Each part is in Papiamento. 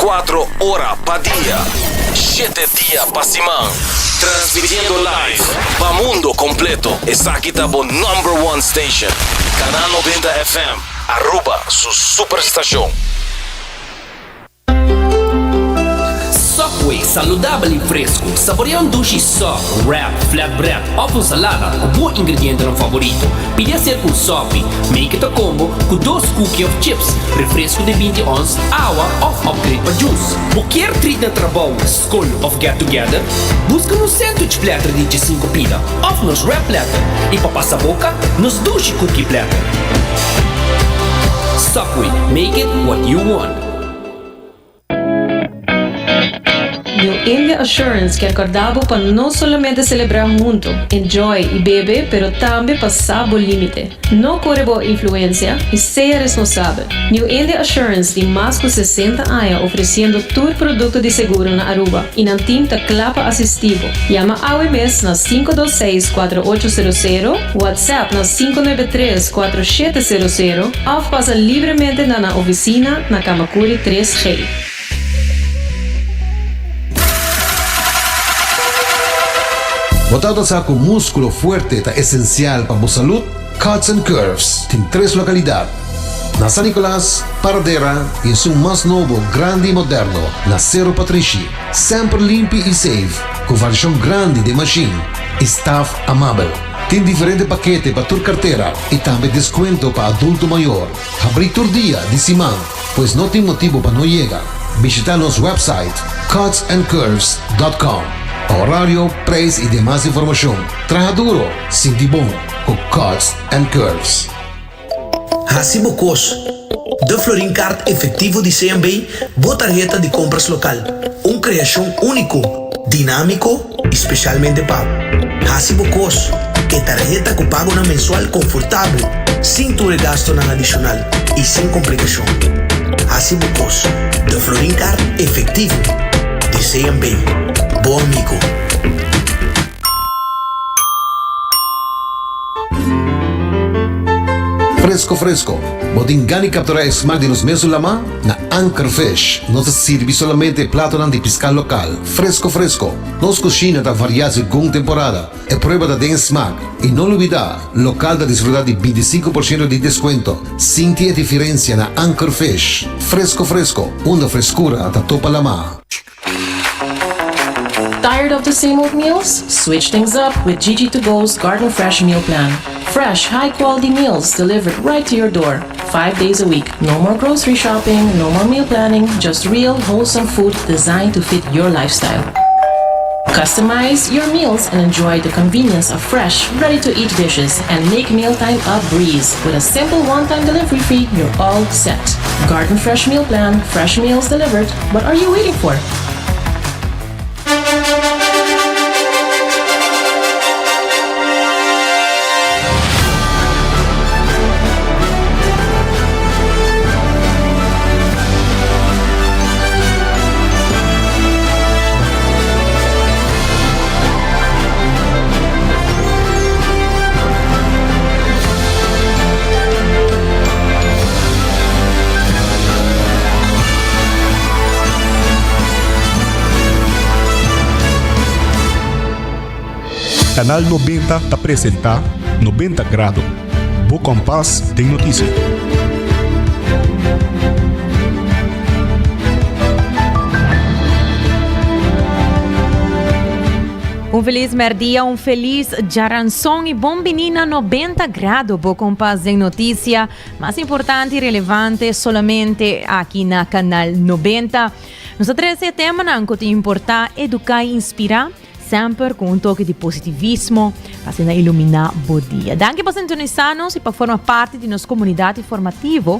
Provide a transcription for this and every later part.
24 ora pa dia, shete dia pa siman. Transmitiendo live pa mundo completo. Esaki ta bo number one station. Canal 90 FM, Aruba su superstacion. Subway, saludabel y fresco. Saborea un dushi sub, wrap, flatbread of un salada cu bo ingredientenan favorito. Pidi hacer cu un sopi. Make it a combo cu dos cookie of chips, refresco di binti ons, awa of upgrade pa juice. Bo kier treat na trabou, scol of get together? Busca nos sandwich platter di djesinco pida of nos wrap platter y pa pasa boca, nos dushi cookie platter. Subway, make it what you want. New India Assurance kier corda bo pa no solamente celebra hunto, enjoy y bebe pero tambe pa sa bo limite. No core bo influencia y sea responsabel. New India Assurance tin mas cu 60 aña ofreciendo tur producto di seguro na Aruba y nan team ta cla pa asisti bo. Yama awe mes na 526 4800, WhatsApp na 593 4700 of pasa libremente na nan oficina na Camacuri 3G. Bo tabata sa ku múskulo fuerte ta esensial pa bo salud? Cuts and Curves tin tres lokalidat, na San Nicolas, Paradera i esun mas nobo, grandi i moderno, na Sero Patrishi. Semper limpi i safe, ku variashon grandi den mashin i staf amabel. Tin diferente pakete pa tur kartera i tambe deskuento pa adulto mayor. Habrí tur dia di siman, pues no tin motibu pa no yega. Bishita nos website cutsandcurves.com pa horario, prijs i demas informashon. Traha duro, sinti bon ku Cuts and Curves. Hasi bo kos. De Florin Card Efectivo di CMB, bo tarheta di compras local. Un creacion unico, dinamico y specialmente pa bo. Hasi bo kos. E tarheta cu pagonan mensual confortabel, sin tur e gastonan adicional y sin complicacion. Hasi bo kos. De Florin Card Efectivo di CMB. Bo amigo. Fresco fresco, bo tin gana di captura e smaak di nos mesun lama? Na Anchor Fish nos ta sirbi solamente e platonan di pisca local, fresco fresco. Nos cushina ta varia segun temporada. E prueba ta den e smaak. Y no lubida, local ta disfruta di binticinco por ciento di descuento. Sinti e diferencia na Anchor Fish. Fresco fresco, unda frescura ta topa lama. Tired of the same old meals? Switch things up with Gigi To Go's Garden Fresh Meal Plan. Fresh, high quality meals delivered right to your door, five days a week. No more grocery shopping, no more meal planning, just real, wholesome food designed to fit your lifestyle. Customize your meals and enjoy the convenience of fresh, ready to eat dishes and make mealtime a breeze. With a simple one time delivery fee, you're all set. Garden Fresh Meal Plan, fresh meals delivered. What are you waiting for? Canal 90 ta presenta 90 Grado, bo kompas den notisia. Un felis merdia, un felis djaranson i bon bini na 90 Grado, bo kompas den notisia mas importante i relevante solamente aki na Kanal 90. Nos ta trese e temanan ku ta importá, eduká i inspirá, semper ku un toke di positivismo pa asina iluminá bo dia. Danki pa sintonisá nos i pa forma parti di nos komunidat informativo.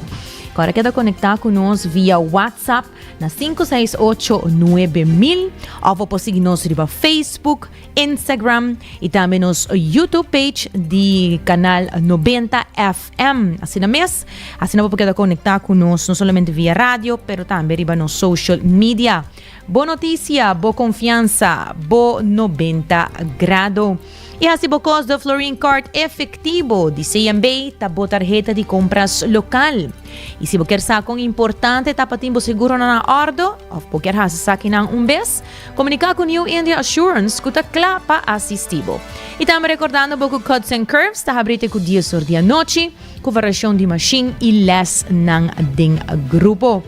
Kòrda keda konektá ku nos via WhatsApp na sinku seis ocho nuebe mil òf bo por sigui nos riba Facebook, Instagram i tambe nos YouTube page di Kanal 90 FM. Asina mes, asina bo por keda konektá ku nos no solamente via radio pero tambe riba nos social media. Bo notisia, bo konfiansa, bo 90 grado. I hasi bo kos The Florin Card efektivo di CMB ta bo tarheta di kompras lokal. I si bo kier sa kon importante ta pa tin bo seguronan na òrdo òf bo kier hasi esakinan un bes, komuniká ku New India Assurance ku ta kla pa asistí bo. I tambe rekordando bo ku Cuts and Curves ta habrí te ku dies or di anochi ku variashon di mashin i lèsnan den grupo.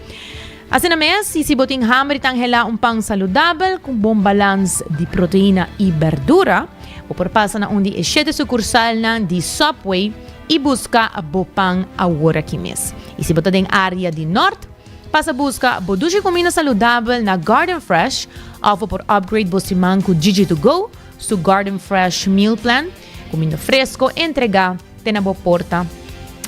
Asina mes, i si bo tin hamber i ta anhelá un pan saludabel ku bon balans di proteina i berdura, bo por pasa na un di e shete sukursalnan di Subway i buska bo pan aworaki mes. I si bo ta den área di nòrt, pasa buska bo dushi kuminda saludabel na Garden Fresh òf bo por upgrade bo siman ku Gigi To Go su Garden Fresh Meal Plan, kuminda fresko entregá te na bo porta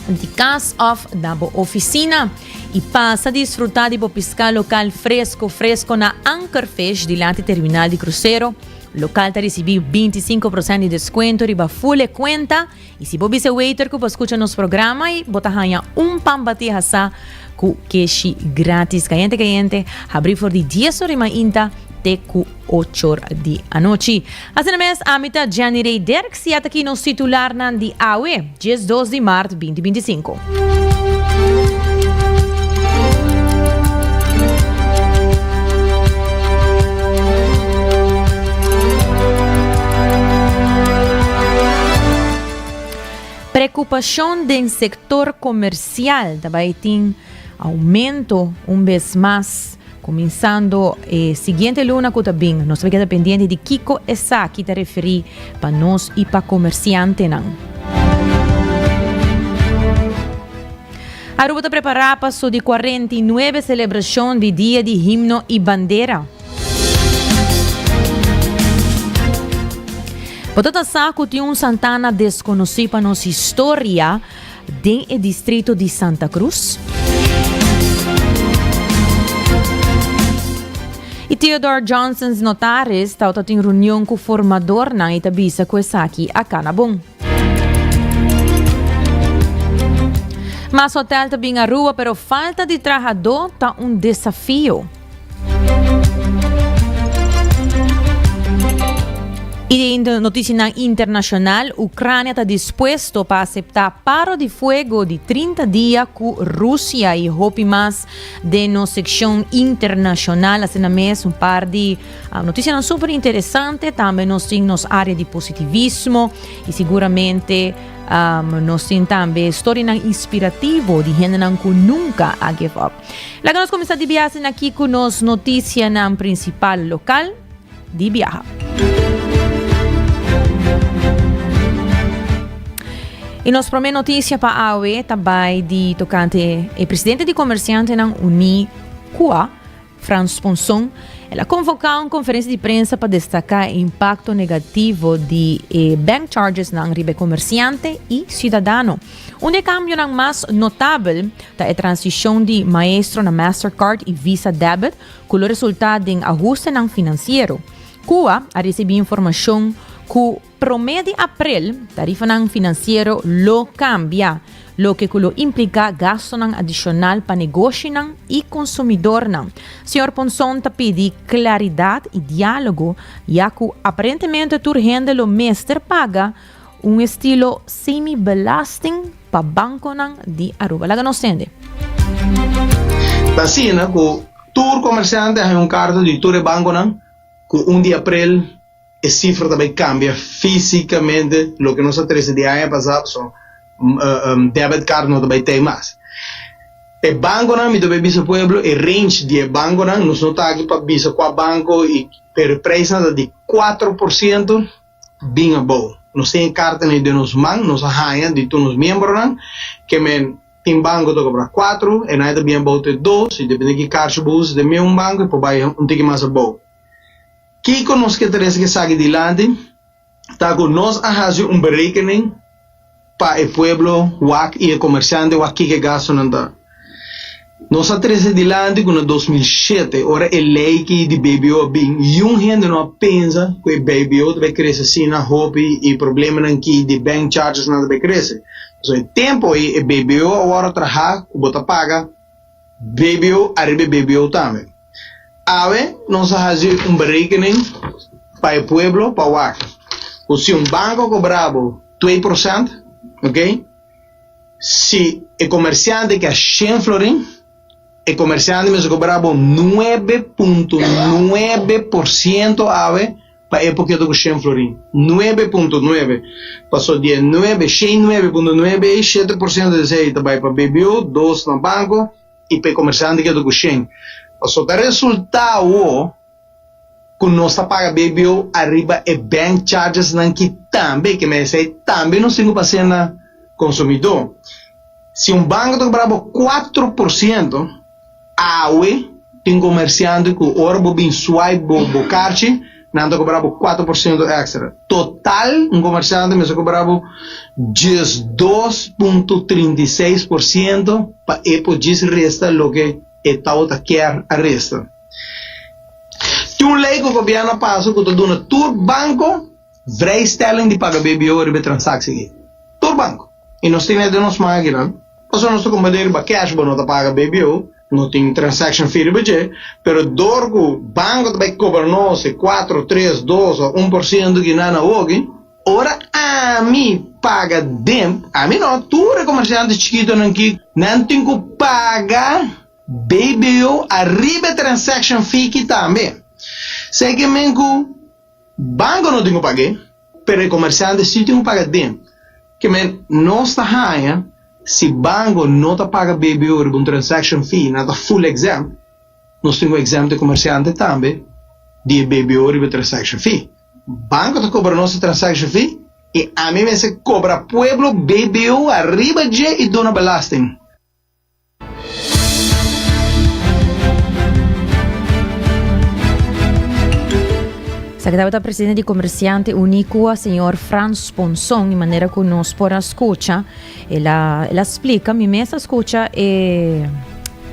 di kas òf na bo ofisina i pasa disfrutá di bo piská lokal fresko fresko na Ankerfish dilanti terminal di krusero. Lokal ta risibí 25 prosènt di deskuento riba ful e kuenta i si bo bisa e waiter ku bo a skucha nos programa i bo ta haña un pan batí hasá ku keshi gratis kayente kayente habrí for di dies or di mainta te ku ochor di anochi. Asina mes, ami ta Jenny Rey Dirks i ataki nos titularnan di awe, 12 di mart 2025. Preocupacion den sector comercial ta bay tin aumento un bes mas. Kuminsando e siguiente luna ku ta bin, nos ta keda pendiente di kiko esaki ta referí pa nos i pa komersiantenan. Aruba ta prepará pa su di 49 selebrashon di Dia di Himno i Bandera. Bo ta ta sa ku tin un santana deskonosí pa nos historia Den e distrito di Santa Cruz. Y Theodore Johnson's notaris tawata tin reunion cu formadornan y ta bisa cu esaki a cana bon. Mas hotel ta bin Aruba pero falta di trahadó ta un desafio. Y den noticianan internacional, Ucrania ta dispuesto pa acepta paro di fuego di 30 dia cu Rusia y hopi mas den nos seccion internacional. Asina mes un par di ah, noticianan super interesante. Tambe nos tin nos area di positivismo y seguramente um, nos tin tambe storianan inspirativo di hendenan cu nunca a give up. Laga nos kuminsá di biaha asina aki ku nos notisianan prinsipal lokal di biaha. I nos promé notisia pa awe ta bai di tokante e presidente di komersiantenan uní kua, Frans Ponson. El a konvoká un konferensia di prensa pa destaká e impakto negativo di e bank chargesnan riba e komersiante i siudadano. Un di e kambionan mas notabel ta e transishon di Maestro na Mastercard i Visa Debit ku lo resultá den ahustenan finansiero. Kua a risibí informashon ku promé di aprel tarifanan finansiero lo kambia, loke ku lo impliká gastunan adishonal pa negoshinan i konsumidornan. Señor Ponson ta pidi klaridat i diálogo ya ku aparentemente tur hende lo mester paga Un estilo semi-belasting pa banconan di Aruba. Laga nos tende. Ta asina cu tur comerciante a haña un carta di tur e banconan cu un di april e cifra ta bay cambia fisicamente loke nos a trece di aña pasa pasobra debit card no ta bay tey mas. E banconan mi ta bay bisa pueblo e range di e banconan nos no ta aki pa bisa cua banco y pero e prijsnan ta di 4%. Bin abou. Nos tin e kartanan den nos man, nos a haña di tur nos miembronan, ke men tin banko ta kobra kuatro, e nan e ta bin abou te dos, i depende ki karchi bo usa den meun un banko e por bai un tiki mas abou. Kiko nos ke trese ke esaki dilanti ta ku nos a hasi un berekening pa e pueblo wak i e komersiante wak kiko e gastunan ta. Nos a trese dilanti ku na 2007 ora e lei ki di BBO a bin, yun hende no a pensa ku e BBO ta bai krese asina hopi i problemanan ki di bank charges nan ta bai krese. Pasobra e tempu ei e BBO a wòrdu traha ku bo ta paga BBO ariba e BBO tambe. Awe nos a hasi un berekening pa e pueblo pa wak. Ku si un banko kobra bo 2%, ok, si e komersiante ke a shen florin, e komersiante mester kobra bo 9.9% awe pa e por keda ku shen florin. 9.9. Paso di e nuebe, shen 9.9 ei, 7% di esei ta bai pa BBO, dos na banko, i pa e komersiante keda ku shen. Paso ta resulta awo ku nos ta paga BBO ariba e bank charges nan ki tambe, ke men esei tambe nos tin ku pasa na konsumidó. Si un banko ta kobra bo 4%, awe tin komersiante ku ora bo bin swipe bo bo karchi, nan ta kobra bo 4% èkstra. Total un komersiante mester kobra bo 12.36% pa e por djis resta loke e tabata kier a resta. Tin un lei ku gobièrnu a pasa ku ta duna tur banko vrijstelling di paga BBO riba e transaksie aki. Tur banko. I nos tin e den nos man akinan. Pasobra nos ta kumpra den riba cash bo no ta paga BBO, no tin transaction fee riba dje, pero dor ku banko ta bai kobra nos e kuatro, tres, dos o un por siento ki nan awoki, ora ami paga den, ami no, tur e komersiante chikitonan ki nan tin ku paga BBO ariba e transaction fee ki tambe. Esei ke men ku banko no tin ku pag'é, pero e komersiante si tin ku paga den. Ke men nos ta haña si banko no ta paga BBO riba un transaction fee, nan ta full exempt, nos tin ku exempt e komersiante tambe di e BBO riba e transaction fee. Banko ta kobra nos e transaction fee i ami mester kobra pueblo BBO ariba dje i duna belasting. Esaki tabata presidente di Comerciante Unicua, señor Frans Ponson, y manera cu nos por a scucha, el a, el a splica, mi mes a scucha e,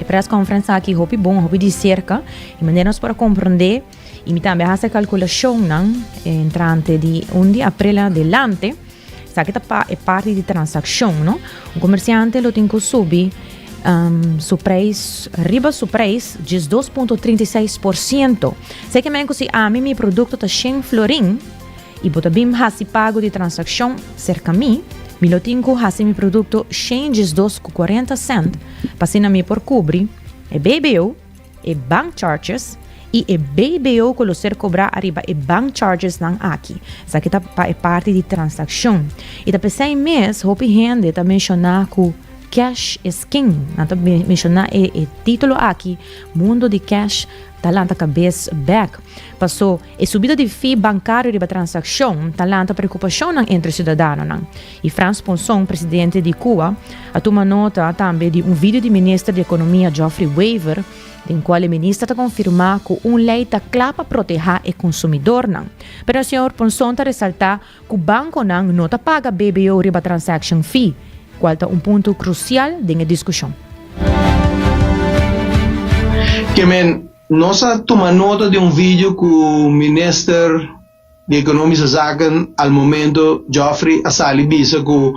e press conference aki hopi bon, hopi di cerca, y manera nos por a comprende, y mi tambe a haci calculacionnan entrante di un di april adelante, Esaki ta pa e parti di transakshon, no? Un komersiante lo tin ku subi su preis riba su preis 12.36%. Esei ke men ku si ami mi produkto ta shen florin i bo ta bin hasi pago di transakshon serka mi, mi lo tin ku hasi mi produkto shen diesdos ku kuarenta sènt pa asina mi por kubri e BBO, e bank charges y e BBO cu lo ser cobra ariba e bank charges nan aki. Esaki ta pa e parti di transaccion. Y ta pesey mes hopi hende ta menciona cu cash is king. Nan ta menciona e e titulo aki, mundo di cash ta lanta cabes bek. Paso e subida di fee bancario riba transaccion ta lanta preocupacionnan entre ciudadanonan. Y Frans Ponson, presidente di cua, a tuma nota tambe di un video di minister di Economia Geoffrey Wever, den cual e minister ta confirma cu un ley ta cla pa proteha e consumidornan. Pero señor Ponson ta resalta cu banconan no ta paga BBO riba transaction fee, cual ta un punto crucial den e discusion. Ke men, nos a tuma nota di un video cu minister di Economische Zaken al momento Geoffrey a sali bisa cu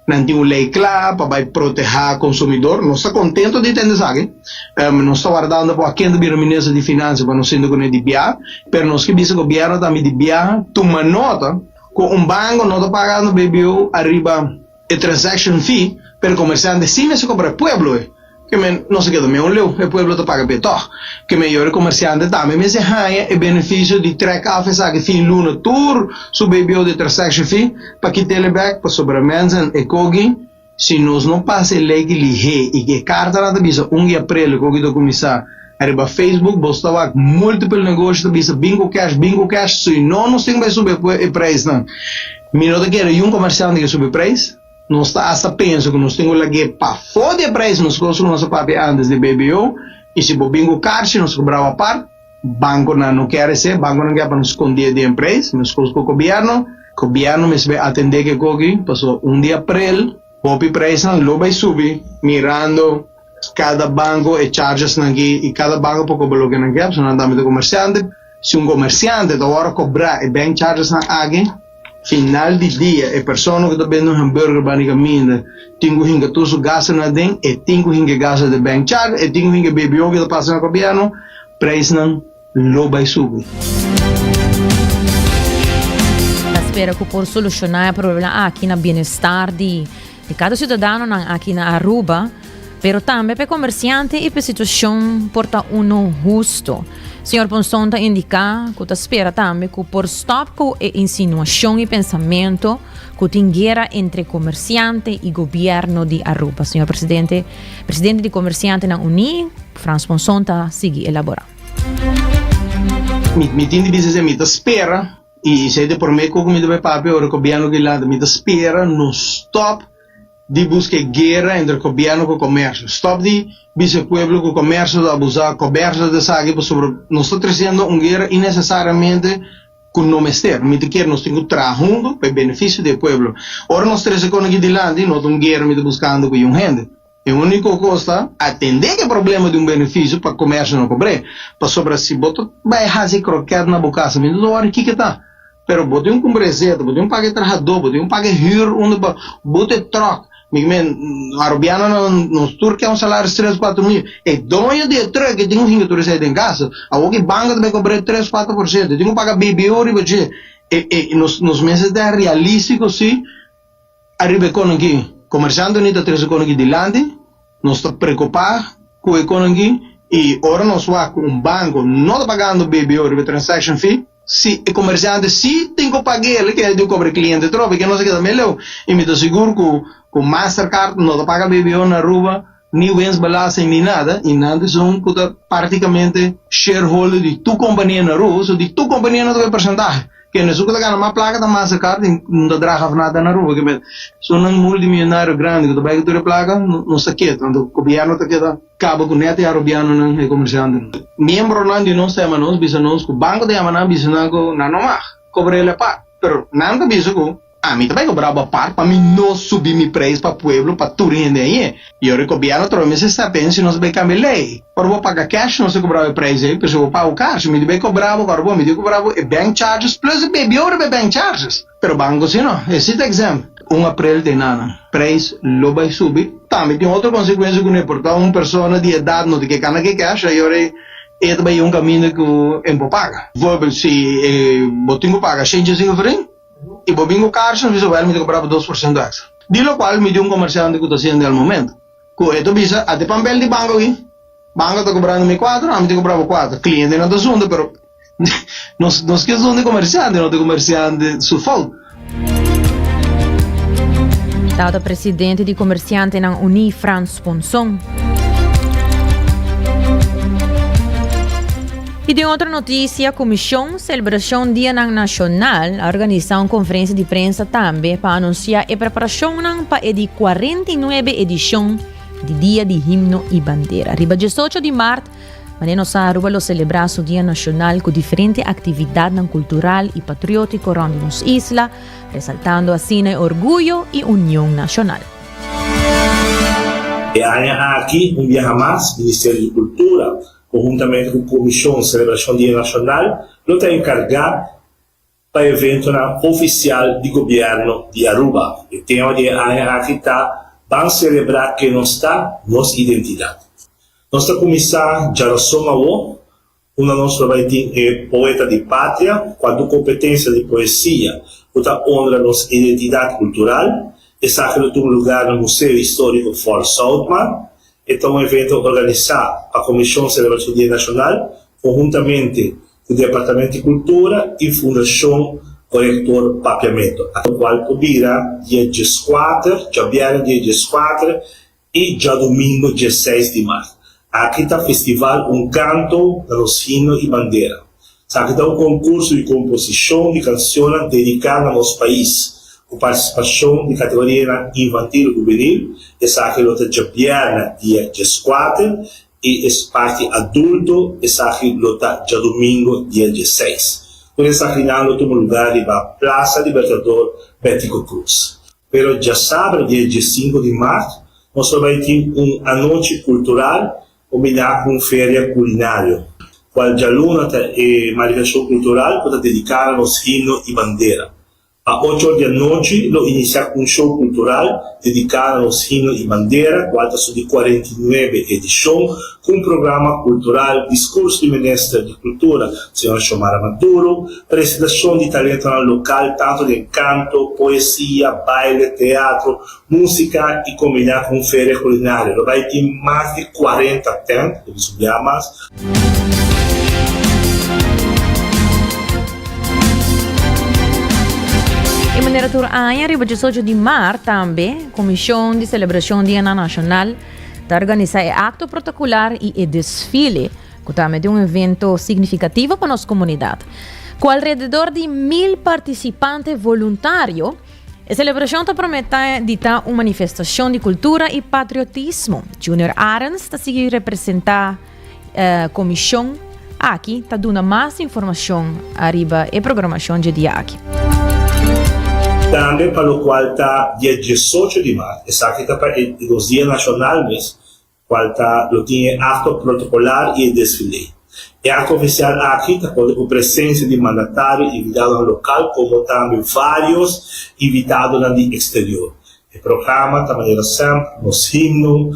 nan tin un ley cla pa bay proteha consumidor. Nos ta contento di tende esaki. Nos ta wardando pa ken ta bira Minister di Financia pa nos sinta cune di biaha. Pero nos ke bisa Gobierno tambe di biaha tuma nota cu un banco no ta pagando BBO ariba e transaction fee, pero comerciante si mester cobra e pueblo e. Ke men no sa keda meun leu, e pueblo ta paga p'e tòg. Ke men yora e komersiante tambe mester haña e benefisio di trèk af esaki fin luna tur su BBO di transaction fee pa kit'el bèk pasobra mensen e koki si nos no pasa e lei ki lihé i ki e kartanan ta bisa un di aprel e koki ta kuminsá ariba Facebook bo ta wak multiple negoshi ta bisa bin ku cash bin ku cash si no nos tin bai subi e preisnan mi no ta kere yun komersiante ke subi preis. Nos ta hasta pensa ku nos tin ku lag'é pafó di e preis meskos ku nos a papia ántes di BBO, i si bo bin ku karchi nos ta kobrau apart. Bankonan no kier esei, bankonan kier pa nos skondié den preis, meskos ku gobièrnu. Gobièrnu mester bai atendé ku e koki, pasobra un di aprel hopi preisnan lo bai subi mirando kada banko e chargesnan aki i kada banko por kobra loke nan kier, pasobra nan tambe ta komersiante. Si un komersiante ta wòrdu kobrá e bank chargesnan aki, Final di dia e persona ku ta bende un hamburger banda di kaminda tin ku hinka tur su gastunan aden, e tin ku hinka e gastu di bank charge, e tin ku hinka e BBO ku ta pasa na gobièrnu, preisnan lo bai subi. Spera cu por soluciona e problema aki na bienestar di di cada ciudadanonan aki na Aruba, pero tambe pa e comerciante y pa e situacion por ta uno husto. Señor Ponson ta indica cu ta spera tambe cu por stop cu e insinuacion y pensamento cu tin guera entre comerciante y gobierno di Aruba. Señor Presidente, Presidente di Comerciantenan Uní, Frans Ponson ta sigui elabora. Mi mi tin di bisa esei, mi ta spera, i esei ta e promé ku mi ta bai papia ora gobièrnu ki lanta, mi ta spera nos stòp di buska e guera entre gobièrnu ku komersio. Stòp di bisa e pueblo ku komersio ta abusá, komersio ta esaki, pasobra nos ta tresiendo un guera inesesariamente ku no mester. Mi ta kier nos tin ku traha huntu pa e benefisio di e pueblo. Ora nos trese kon aki dilanti, no ta un guera mi ta buskando ku yun hende. E úniko kos ta atendé ku e problema di un benefisio pa komersio no kobr'é. Pasobra si bo ta bai hasi krokèt na bo kasa, mi no ta wòri kiko ta. Pero bo tin un kumpra eseta, bo tin un paga e trahadó, bo tin un paga e hür unda bo bo ta e tròk. Mi men, arubianonan nos tur ke un salaris tres 4000. E doño di e trùk e tin ku hinka tur esei den kasa. Awor ki banko ta bai kobr'é tres 4%, e tin ku paga BBO riba dje. E e nos nos mester ta realístiko si. Ariba e konon ki komersiante ni ta trese konon ki dilanti, nos ta preokupá ku e konon ki i ora nos wak ku un banko no ta pagando BBO riba e transaction fee, si e komersiante si tin ku pag'el ke di kobra e kliente trobe ke nos a keda meleu i mi ta sigur ku ku Mastercard no ta paga BBO na Aruba ni winstbelasting ni nada i nan ta esun ku ta praktikamente shareholder di tur kompania na Aruba, so di tur kompania nan ta kue persentahe. Ken esun ku ta gana mas plaka ta Mastercard i no ta draga af nada na Aruba. Kimen esunnan multimillonario grandi ku ta bai ku tur e plaka no sta ketu. Anto gobièrnu ta keda kaba ku nèt e arubianonan, e komersiantenan. Miembronan di nos ta yama nos bisa nos ku banko ta yama nan bisa nan ku nan no mag kobra el apart. Pero nan ta bisa ku ami ta bai kobra bo apart pa mi no subi mi preis pa pueblo pa tur hende añe. I ora e gobièrnu trobe mester step in si nos ta bai kambia lei. Ora bo paga cash nos ta kobra bo e prijs ei, pero si bo paga cash mi di bai kobra bo, ora bo mi di kobra bo e bank charges plus e BBO riba e bank charges. Pero banco si no, e si ta exempt. Un aprel te nana, prijs lo bai subi. Tambe tin otro consecuencia cu no por ta un persona di edad no ta ke cana ke cash, ay ora e ta bai un caminda cu e no por paga. Bijvoorbeeld si bo tin cu paga 105 florin y bo bin cu cash, nos bisa wel mi ta kobra bo 2% extra. Di locual mi di un comerciante cu ta haciendo al momento. Ku e ta bisa, Ate pampel di banko aki. Banko ta kobrando mi kuater, ami ta kobra bo kuater. Klientenan ta zunda, pero nos nos ke zunda e komersiante, no ta e komersiante su fout. Tabata presidente di Komersiantenan Uní, Frans Ponson. I den otro notisia, Komishon Selebrashon Dianan Nashonal a organisá un konferensia di prensa tambe pa anunsiá e preparashonnan pa e di 49 edishon di Dia di Himno i Bandera. Riba 18 di mart, manera nos sa Aruba lo selebrá su Dia Nashonal ku diferente aktividatnan kultural i patriótiko rònt di nos isla, resaltando asina e orguyo i union nashonal. E aña aki, un biaha mas, Ministerio di Kultura Konhuntamente ku Komishon Selebrashon Dia Nashonal lo ta enkargá pa eventonan ofisial di Gobièrnu di Aruba. E tema di e aña aki ta Ban selebrá ke nos ta, nos identidat. Nos ta kuminsá djarason awo, unda nos lo bai tin e Poeta di Patria, kua du kompetensia di poesia ku ta honra nos identidat kultural. Esaki lo tuma lugá na Museo Históriko Fort Zoutman. E ta un evento organisá pa Komishon Selebrashon Dia Nashonal konhuntamente ku Departamento di Kultura i Fundashon Korektor Papiamentu, kual por bira dia dieskuater, djabièrnè dia dieskuater i djadumingu diesseis di mart. Aki ta festival Un Kanto na nos himno i bandera. Esaki ta un konkurso di komposishon di kansionnan dediká na nos pais, ku partisipashon di kategorianan infantil i hubenil. Esaki lo ta djabièrnè dia dieskuater i e parti adulto esaki lo ta djadumingu dia diesseis. Tur esakinan lo tuma lugá riba Plaza Libertador Betico Croes. Pero djasabra dia diesinku di mart nos lo bai tin un anochi kultural Kombiná ku un feria kulinario, kual djaluna ta e manifestashon kultural ku ta dediká na nos himno i bandera. Pa ocho or di anochi lo inicia cu un show cultural dedica na nos himno y bandera cual ta su di 49 edicion cu un programa cultural, discurso di Minister di Cultura, Señora Xiomara Maduro, presentacion di talentonan local tanto den canto, poesia, baile, teatro, musica y combina cu un feria culinario. Lo bay tin mas di 40 tent, lo bisa un bia mas. E manera tur aña riba 18 di maart tambe Comision di Celebracion Dianan Nacional ta organisa e acto protocolar y e desfile cu tambe ta un evento significativo pa nos comunidad. Cu alrededor di mil participante voluntario, E celebracion ta prometa di ta un manifestacion di cultura y patriotismo. Junior Arends ta sigui representa comision aki ta duna mas informacion ariba e programacion dje dia aki. Tambe pa locual ta dia 18 di maart, esaki ta pa e nos dia nacional mes, cual ta lo tin e acto protocolar y e desfile. E acto oficial aki ta conta cu presencia di mandatario y invitadonan local como tambe varios invitadonan di exterior. E programa ta manera semper, nos himno,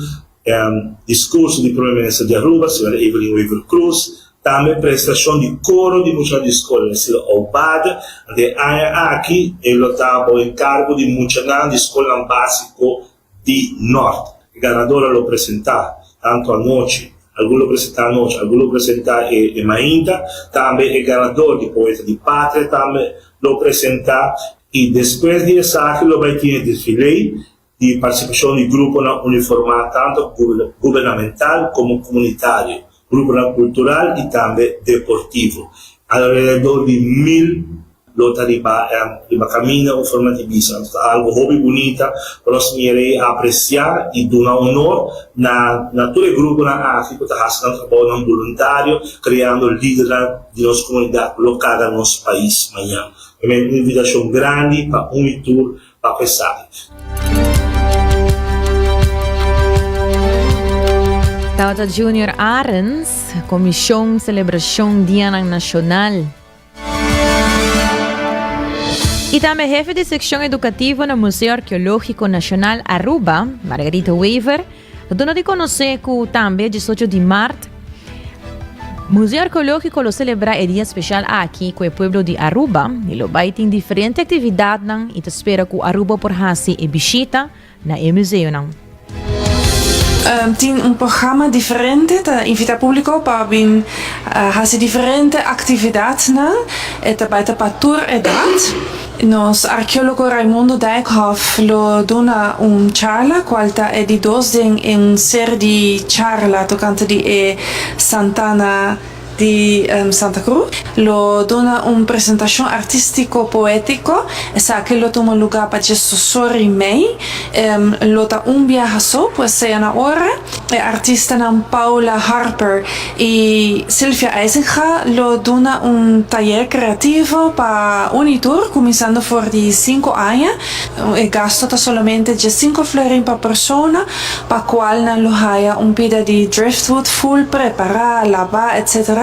discurso di Prome Minister di Aruba, Sra. Evelyn Wever-Croes, tambe prestacion di coro di muchanan di scol na estilo Aubade. Ante e aña aki e lo ta bao encargo di muchanan di scolnan basico di Nort. E ganadora lo presentá tantu anochi, algun lo presentá anochi, algun lo presentá e e mainta. Tambe e ganador di Poeta di Patria tambe lo presentá i despues di esaki lo bai tin e desfilé di partisipashon di gruponan uniformá tantu gubernamental komo komunitario, gruponan kultural i tambe deportivo. Alrededor di mil Lo ta riba riba caminda un forma di bisa. Anto ta algo hopi bunita pa nos mira y aprecia y duna honor na na tur e gruponan aki cu ta haci nan trabounan boluntario creando lidernan di nos comunidad cu lo carga nos pais mañan. También un invitacion grandi pa un y tur pa cu esaki. Tabata Junior Arends, Comision Celebracion Dianan Nacional. Y tambe hefe di seccion educativo na Museo Arqueologico Nacional Aruba, Margarita Wever, ta duna di conoce cu tambe 18 di maart Museo Arqueologico lo celebra e dia special aki cu e pueblo di Aruba y lo bay tin diferente actividadnan y ta spera cu Aruba por haci e bishita na e museonan. Tin un programa diferente ta invita publico pa bin haci diferente actividadnan. E ta bay ta pa tur edad. Nos arkeologo Raimundo Dijkhoff lo duna un charla cual ta e di dos den e un serie di charla tocante di e Santana di Santa Cruz lo duna un presentacion artistico poetico. Esaki lo tuma luga pa diesosor i mei. Lo ta un biaha so, pues sea na ora. E artistanan Paula Harper i Sylvia Eisinga lo duna un tayer creativo pa un i tur, cuminsando for di cinco aña. E gasto ta solamente diescinco florin pa persona. Pa cual nan lo haya un pida di driftwood full prepara, laba etc.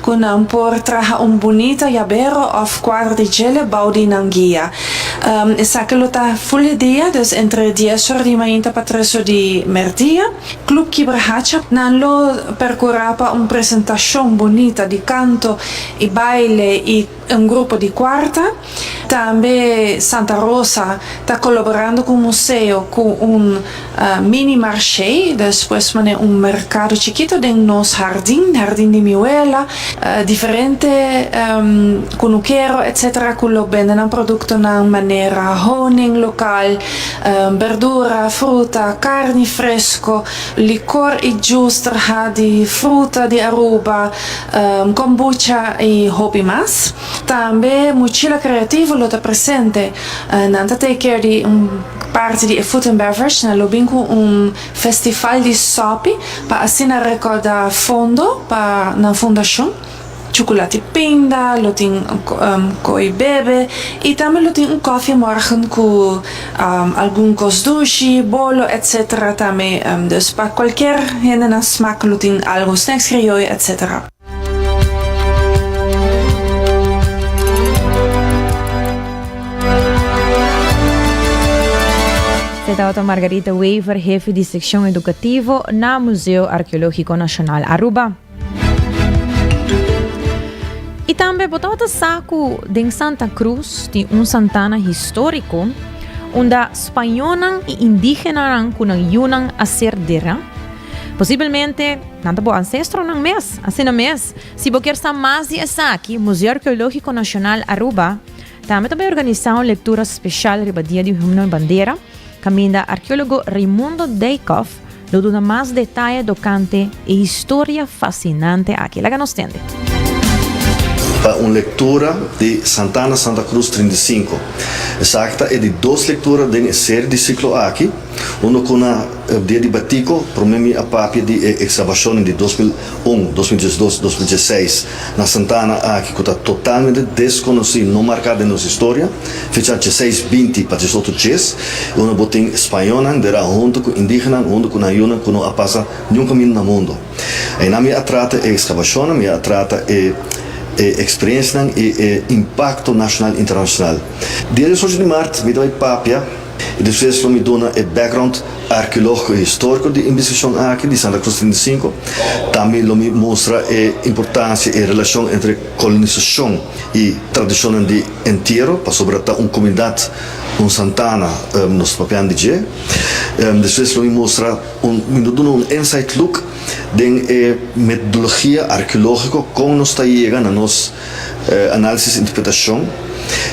Cu nan por traha un bunita yabero of cuadro di djele bao di nan guia. Esaki lo ta full e dia, dus entre dies or di mainta pa tres or di merdia. Club Kibrahacha nan lo percura pa un presentacion bunita di canto y baile y un grupo di cuarta. Tambe Santa Rosa ta colaborando cu museo cu un mini marché, despues mane un mercado chikito den nos hardin, hardin di mi wela, diferente cunukero etc. Cu lo bende nan productonan manera honing local, berdura, fruta, carni fresco, licor y juice traha di fruta di Aruba, kombucha y hopi mas. Tambe Mochila Creativo lo ta presente. Nan ta take care di un parti di e food and beverage. Nan lo bin cu un festival di sopi pa asina recauda fondo pa nan fundacion. Chuculati pinda, lo tin coy bebe y tambe lo tin un koffie morgen cu algun cos dushi, bolo etc. Tambe. Dus pa cualkier hende nan smaak lo tin algo, snacks crioyo etc. Esey tabata Margarita Wever, hefe di seccion educativo na Museo Arqueologico Nacional Aruba. Y tambe bo tabata sa cu den Santa Cruz tin un santana historico unda spañonan y indigenanan cu nan yunan a ser dera? Posibelmente nan ta bo ancestronan mes. Asina mes, si bo kier sa mas di esaki, Museo Arqueologico Nacional Aruba Tambe ta bay organisa un lectura special riba Dia di Himno y Bandera, caminda arkeologo Raimundo Dijkhoff lo duna mas detaye tocante e historia fascinante aki. Laga nos tende. Pa un lectura di Santana Santa Cruz 35. Esaki ta e di dos lectura den e serie di ciclo aki. Uno cu na dia di Batico, prome mi a papia di e excavacionnan di 2001, 2012, 2016 na Santana aki cu ta totalmente desconoci, no marca den nos historia, fecha dieseis binti pa diesocho dies, y unda bo tin Spañonan dera hunto cu indigenan, hunto cu nan yunan cu no a pasa niun caminda na mundo. Eynan mi a trata e excavacionnan, mi a trata e e experiencianan y e impacto nacional y internacional. Dia diesocho di maart mi ta bay papia. I despues lo mi duna e background arkeológiko i históriko di e investigashon aki di Santa Cruz 35. Tambe lo mi mustra e importansia e relashon entre kolonisashon i tradishonnan di entiero, pasobra ta un komunidat, un santana nos ta papiando di dje. Despues lo mi mustra un, mi lo duna un inside look den e metodologia arkeológiko kon nos ta yega na nos Análisis interpretashon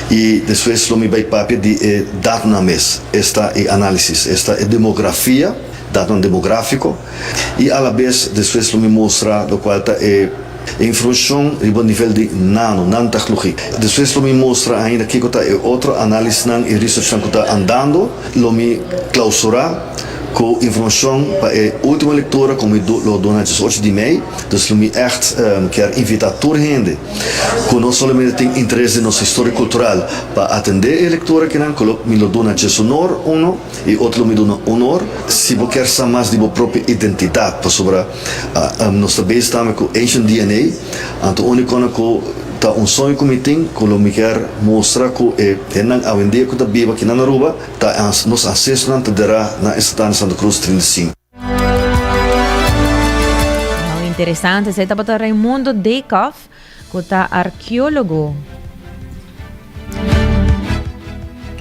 i despues lo mi bai papia di e datonan mes, esta e análisis, esta e demografia, datonan demográfiko i alabes despues lo mi mustra lokual ta e informashon riba nivel di nano, nanotechnologie. Despues lo mi mustra ainda kiko ta e otro análisisnan i researchnan ku ta andando. Lo mi klausurá ku informashon pa e último lektura ku mi lo duna diesocho di mei. Dus lo mi ègt kier invitá tur hende ku no solamente tin interes den nos historia kultural pa atendé e lektura akinan ku lo mi lo duna djesonor uno i otro lo mi duna unor. Si bo kier sa mas di bo propio identidat pasobra nos ta bezig tambe ku Ancient DNA anto únikonan ku ta un soño ku mi tin ku lo mi kier mustra ku e hendenan awendia ku ta biba akinan na Aruba ta nos ancestronan ta derá na e Santana Santa Cruz 35. Nou interesante, esei tabata Raimundo Dijkhoff ku ta arkeólogo.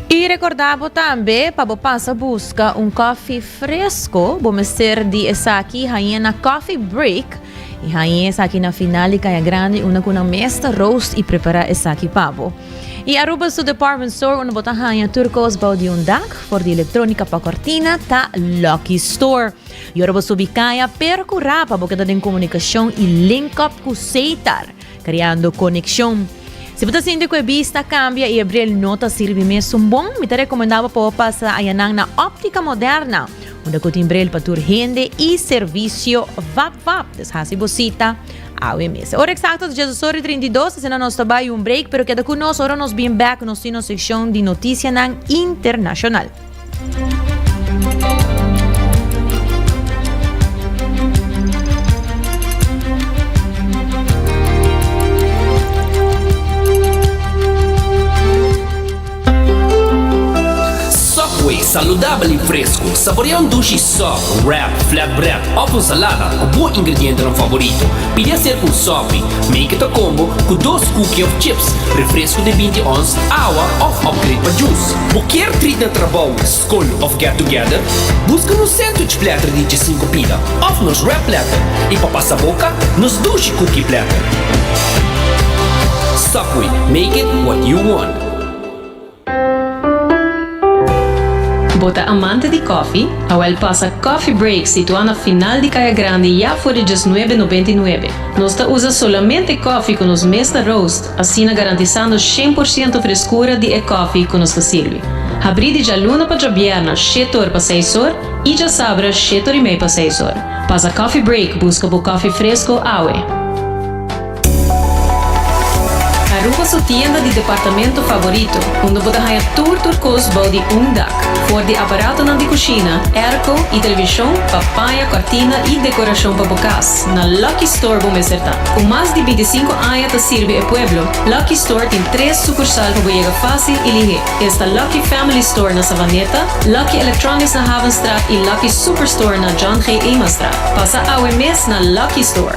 I rekordá bo tambe pa bo pasa buska un kòfi fresko, bo mester di esaki hañ'é na Coffee Break i hañ'é esaki na final di Kaya Grandi unda ku nan mes ta roast i prepará esaki pa bo. I Aruba su department store unda bo ta haña tur kos bou di un dak, for di elektronika pa kortina, ta Lucky Store. I ora bo subi kaya, perkurá pa bo keda den komunikashon i link up ku Seitar, kreando konekshon. Si bo ta sinti ku e bista a kambia i e bril no ta sirbi mesun bon, mi ta rekomendá bo pa bo pasa ayanan na Optica Moderna, unda ku tin bril pa tur hende i servisio vap vap. Dus hasi bo sita. Awe mes. Ora exacto ta djes ora y 32, asina nos ta bay un break, pero keda cu nos ora nos bien back, nos tin nos seccion di noticianan internacional. Subway, saludabel y fresco. Saborea un dushi sub, wrap, flatbread of un salada cu bo ingredientenan favorito. Pidi hacer un sopi. Make it a combo cu dos cookie of chips, refresco di binti ons, awa of upgrade pa juice. Bo kier treat na trabou, scol of get together? Busca nos sandwich platter di djesinku pida of nos wrap platter y pa pasa boca, nos dushi cookie platter. Subway, make it what you want. Bo ta amante di koffie? Awel pasa Coffee Break situá na final di Kaya Grandi ya for di djesnuebe nobenta i nuebe. Nos ta usa solamente koffie ku nos mes ta roast, asina garantisando shen por siento freskura di e koffie ku nos ta sirbi. Habrí di djaluna pa djabièrna shete or pa seis or i djasabra shete or i mei pa seis or. Pasa Coffee Break buska bo koffie fresko awe. Aruba su tienda di departamento favorito, unda bo ta haña tur tur kos bou di un dak. For di aparatonan di kushina, airco y televishon pa paña, kortina y dekorashon pa bo kas, na Lucky Store bo mester ta. Ku mas di bintisinko aña ta sirbi e pueblo, Lucky Store tin tres sukursal pa bo yega fásil y lihé. Esta Lucky Family Store na Savaneta, Lucky Electronics na Havenstraat y Lucky Superstore na John G. Emanstraat. Pasa awe mes na Lucky Store.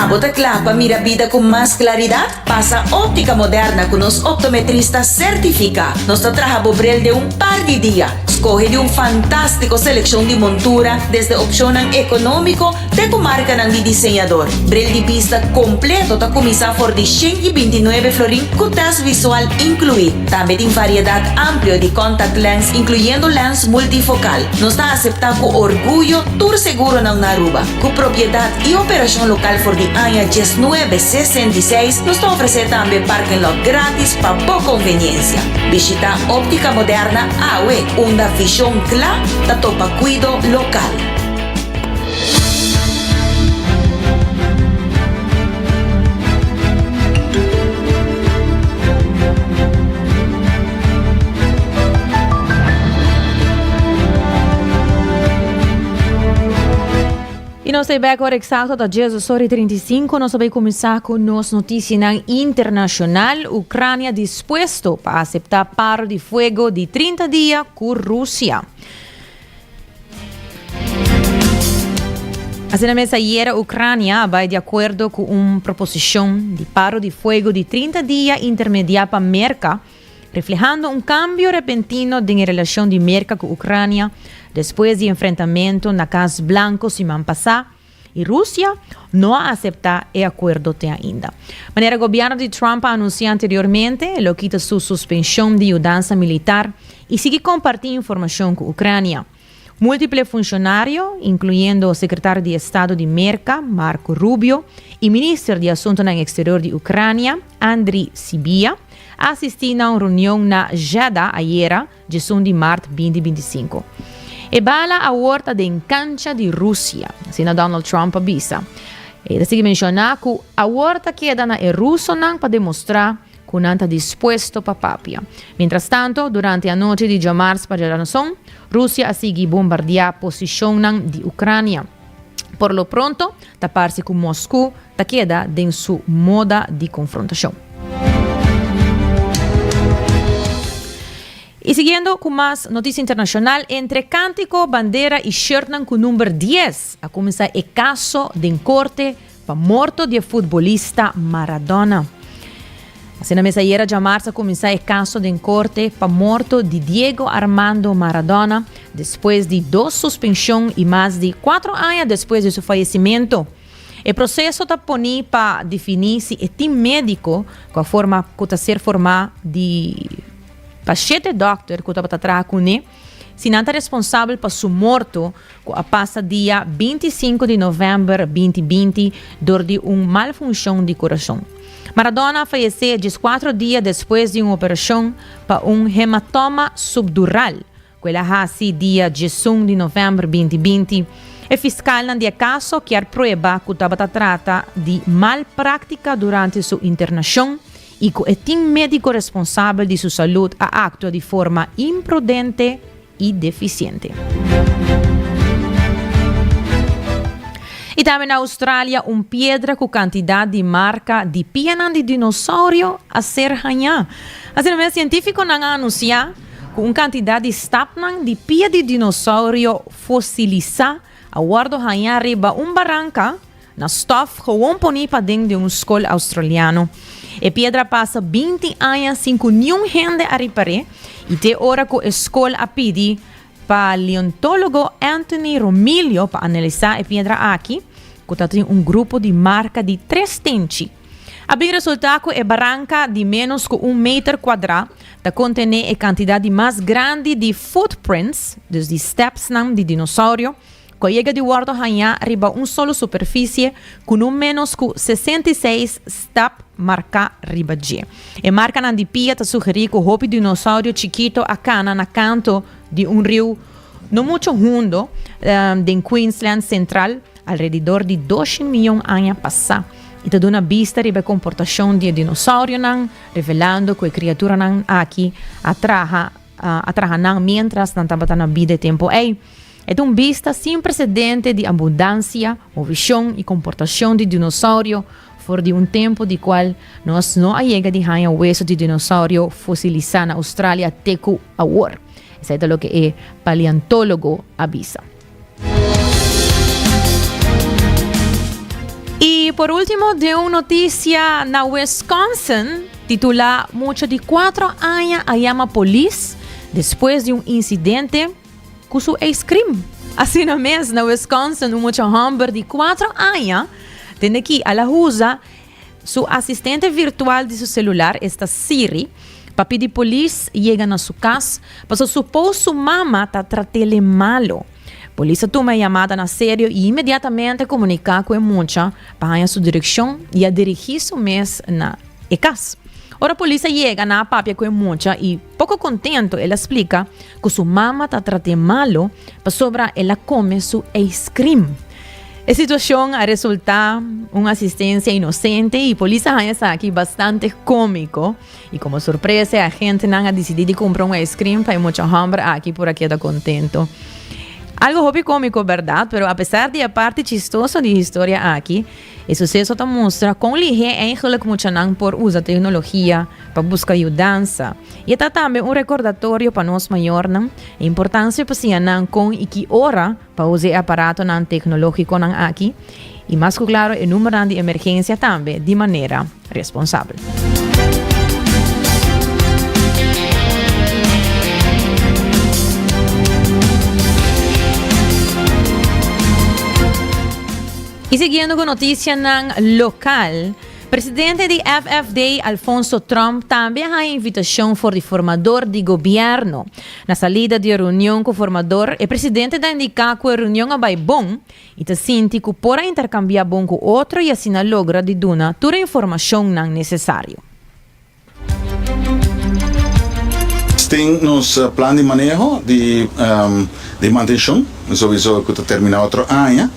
Abo ta kla pa mira bida ku mas klaridat? Pasa Óptica Moderna ku nos optometrista sertifiká. Nos ta traha bo bril den un par di dia. Skohe di un fantástiko selekshon di montura, desde opshonnan ekonómiko te ku markanan di diseñador. Bril di bista kompleto ta kuminsá for di 129 florin ku tèst visual inkluí. Tambe tin variedat amplio di contact lens inkluyendo lens multifokal. Nos ta aseptá ku orguyo tur seguronan na Aruba. Ku propiedat i operashon lokal for di aña diesnuebe 66, nos ta ofresé tambe parking lot gratis pa bo konveniensia. Bishitá Óptica Moderna awe, unda vishon kla ta topa kuido lokal. Y nos ta bek ora exacto ta djes ora y 35. Nos ta bay cuminsa cu nos noticianan internacional. Ucrania dispuesto pa acepta paro di fuego di 30 dia cu Rusia. Asina mes ayera Ucrania a bay di acuerdo cu un proposicion di paro di fuego di 30 dia intermedia pa Merca, reflehando un cambio repentino den e relacion di Merca cu Ucrania despues di enfrentamento na Cas Blanco siman pasa y Rusia no a acepta e acuerdo te ainda. Manera gobierno di Trump a anuncia anteriormente, e lo kita su suspension di yudansa militar y sigui comparti informacion cu Ucrania. Multiple funcionario, incluyendo Secretario di Estado di Merca, Marco Rubio, y Minister di Asuntonan Exterior di Ucrania, Andriy Sybiha, a asisti na un reunion na Jeddah ayera, 11 di mart 2025. E bala awor ta den cancha di Rusia, asina Donald Trump a bisa. E ta sigui menciona cu awor ta keda na e rusonan pa demostra cu nan ta dispuesto pa papia. Mientrastanto, durante anochi di djamars pa djaranson, Rusia a sigui bombardia posicionnan di Ucrania. Por lo pronto, ta parse cu Moscu ta keda den su moda di confrontacion. Y siguiendo cu mas noticia internacional, entre cantico, bandera y shirtnan cu number dies a cuminsa e caso den corte pa morto di e futbolista Maradona. Asina mes ayera djamars a cuminsa e caso den corte pa morto di Diego Armando Maradona despues di dos suspension y mas di cuatro aña despues di su fayecimento. E proceso ta poni pa defini si e team medico cu a forma cu ta ser forma di pa shete dokter cu tabata traha cune, si nan ta responsabel pa su morto cu a pasa dia 25 di november 2020 dor di un malfuncion di curason. Maradona a fayece 14 dia despues di un operacion pa un hematoma subdural cu el a haci dia 11 di november 2020. E fiscalnan di e caso kier prueba cu tabata trata di mal practica durante su internacion y cu e team medico responsabel di su salud a actua di forma imprudente y deficiente. Y tambe na Australia un piedra cu cantidad di marca di pianan di dinosaurio a ser haña. Asina mes cientificonan a anuncia cu un cantidad di stapnan di pia di dinosaurio fosilisa a wordo haña riba un baranca Na stof gewoon poni paden di un skol australiano. E piedra pasa 20 aña sin ku niun hende a ripar'é i te ora ku e skol a pidi paleontologo Anthony Romilio pa analisá e piedra aki, ku ta tin un grupo di marka di tres tenchi. A bin resultá ku e baranka di ménos ku un meter kuadrá ta kontené e kantidat di mas grandi di footprints, dus di stèpsnan di dinosaurio, Ku a yega di wòrdu hañá riba un solo superfisie ku no ménos ku 66 stap marká riba dje. E markanan di pia ta sugerí ku hopi dinosaurio chikito a kana na kanto di un riu no mucho hundo den Queensland sentral alrededor di doshin mion aña pasá. i ta duna bista riba e komportashon di e dinosaurionan, revelando ku e kriaturanan aki a traha a traha nan miéntras nan tabata na bida e tempu ei. E ta un bista sin presedente di abundansia, movishon i komportashon di dinosaurio for di un tempu di kual nos no a yega di haña weso di dinosaurio fosilisá na Australia te ku awor. Esei ta loke e paleontólogo a bisa. I por último den un notisia na Wisconsin titulá Mucha di 4 aña a yama polis despues di un insidente ku su ijskrim. Asina mes na Wisconsin un mucha hòmber di 4 aña tende ki a la usa Su asistente virtual di su celular, esta Siri, pa pidi polis yega na su cas paso supos su mama ta trat'ele malo. Polis a tuma e yamada na serio y inmediatamente a comunica cu e mucha pa haña su direccion y a dirigi su mes na e cas. Ora polis a yega nan a papia cu e mucha y poco contento el a splica cu su mama ta trat'e malo pasobra el a come su ijskrim. E situacion a resulta un asistencia inocente y polis a haña esaki bastante comico. Y como sorpresa e agentenan a dicidi di cumpra un ice cream pa e mucha homber aki por a keda contento. Algo hopi comico berdad, pero apesar di e parti chistoso di historia aki, E suseso ta mustra kon lihé eigenlijk muchanan por usa teknologia pa buska yudansa. I e ta tambe un rekordatorio pa nos mayornan e importansia pa siña nan kon i ki ora pa usa e aparatonan teknologikonan aki i mas ku klaro e numeronan di emergensia tambe di manera responsabel. Y siguiendo cu noticianan local, presidente di FFD Alfonso Tromp tambe a haya invitacion for di formador di gobierno. Na salida di e reunion cu formador, e presidente ta indica cu e reunion a bay bon y ta sinti cu por a intercambia bon cu otro y asina logra di duna tur e informacionnan necesario. Tin nos plan di maneho di di mantenshon, souiso ku ta terminá otro aña,